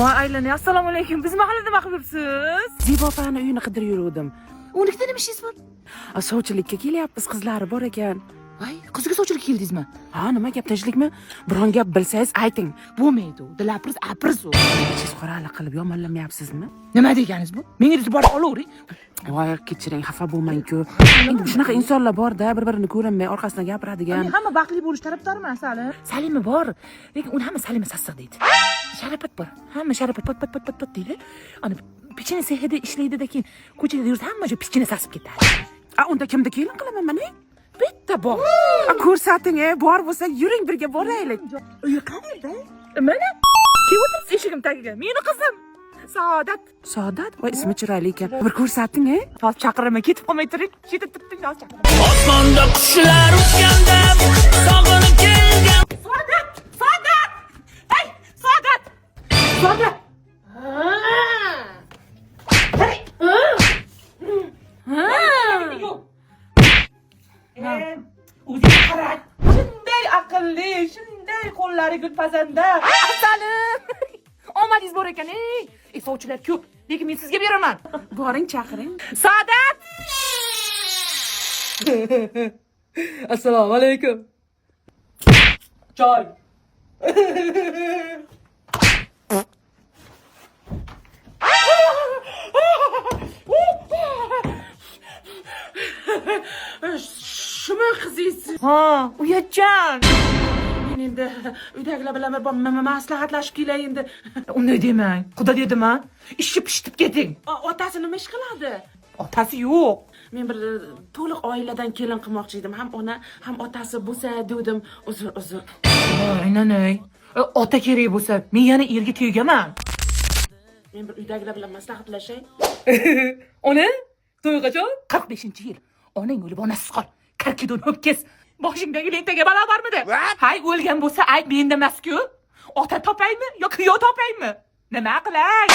Voy aylanay, assalomu alaykum. Biz mahallada nima qilib yuribsiz? Zebi opani uyini qidirib yuruvdim. Unikida nima ishingiz bor? Sovchilikka kelyapmiz, qizlari bor ekan. Voy, qiziga sovchilikka keldingizmi? Ha, nima gap, tinchlikmi? Biron gap bilsangiz ayting. Bo'lmaydi u. Dilapriz apriz u. Ichingiz qoralik qilib yomonlamayapsizmi? Nima deganingiz bu? Menga desa borib olavering. Voy, kechiring, xafa bo'lmang-ku. Endi shunaqa insonlar bor-da, bir-birini ko'rinmay orqasidan gapiradigan. Men hamma baxtli bo'lish tarafdoriman, Salim. Salimi bor, lekin uni hamma Salima sassiq deydi. Sharapat bor. Hamma sharapat pat pat pat pat pat deydi. Ana pechene sexida ishlaydi-da, keyin ko'chada yursa hamma joy pechene sasib ketadi. A, unda kimni kelin qilaman mana? Bitta bor. A, ko'rsating, e, bor bo'lsa yuring birga boraylik. Uyi qayerda? Mana kelib o'tiribsiz eshigim tagiga. Meni qizim. Saodat. Saodat, voy ismi chiroyli ekan. Bir ko'rsating, e. Hozir chaqiraman, ketib qolmay turing. Shu yerda turibdi, hozir chaqiraman. Osmonda qushlar uchganda sog'inib kelgan. Saodat! Saodat! Hey, Saodat! Saodat! O'zingga qara. Shunday aqlli, shunday qo'llari gul pazanda. Asalim! Omadingiz bor ekan, ey. Ey, sovchilar ko'p, lekin men sizga beraman. Boring, chaqiring. Saodat! Assalomu alaykum. Choy. Shumi qizingiz? Ha, uyatchan. Men endi uydagilar bilan bir maslahatlashib kelay endi. Unday demang. Xudo dedimi? Ishi pishitib keting. Otasi nima ish qiladi? Otasi yo'q. Men bir to'liq oiladan kelin qilmoqchi edim. Ham ona, ham otasi bo'lsa dedim. Uzr, uzr. Voy, nanay. Ota kerak bo'lsa, men yana erga tegaman. Men bir uydagilar bilan maslahatlashay. Ona, to'y qachon? 45-yil. Onang o'lib onasiz qol. Karkidon ho'kiz. Boshingdagi lentaga balo bormidi? Hay, o'lgan bo'lsa ayb menda emas-ku. Ota topaymi yo kuyov topaymi? Nima qilay?